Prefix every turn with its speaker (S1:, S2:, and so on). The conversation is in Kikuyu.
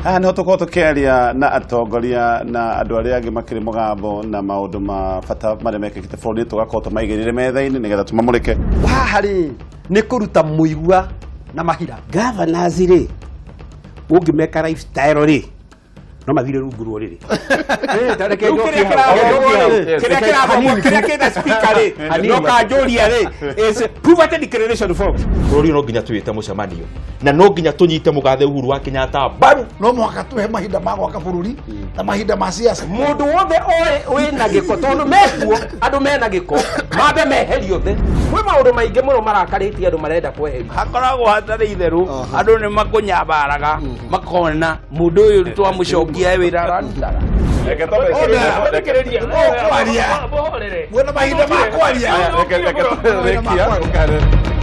S1: Haha nĩho tũkorwo tũkĩaria na atongoria na andũ arĩa angĩ makĩrĩ mũgambo na maũndũ ma bata marĩa mekĩkĩte bũrũri, tũgakorwo tũmaigĩrĩre metha-inĩ nĩgetha tũmamũrĩke.
S2: Haha rĩ, nĩ kũruta mũigua na mahira.
S3: Governors rĩ, ũngĩmeka lifestyle rĩ, no mathire rungu rwa ũrĩrĩ.
S4: Rĩu kĩrĩa kĩrathomwo rĩ, kĩrĩa kĩrathomwo, kĩrĩa kĩna speaker rĩ, no kanjũria rĩ, is poverty declaration form.
S5: Bũrũri ũyũ no nginya twĩte mũcemanio na no nginya tũnyite mũgathe Uhuru wa Kenyatta mbaru.
S6: No mũhaka tũhe mahinda ma gwaka bũrũri na mahinda ma siasa.
S4: Mũndũ wothe oĩ wĩna gĩko, tondũ mekuo andũ mena gĩko mambe meherio thĩ. Kwĩ maũndũ maingĩ mũno marakarĩtie andũ marenda kweherio.
S7: Hakoragwo hatarĩ itherũ, andũ nĩ makũnyabaraga makona mũndũ ũyũ twamũcokia wĩra ararutaga.
S1: Reke twambe
S7: Thikĩrĩria.
S6: Kwaria. Mwĩna mahinda ma kwaria.
S1: Reke reke tũrĩkia.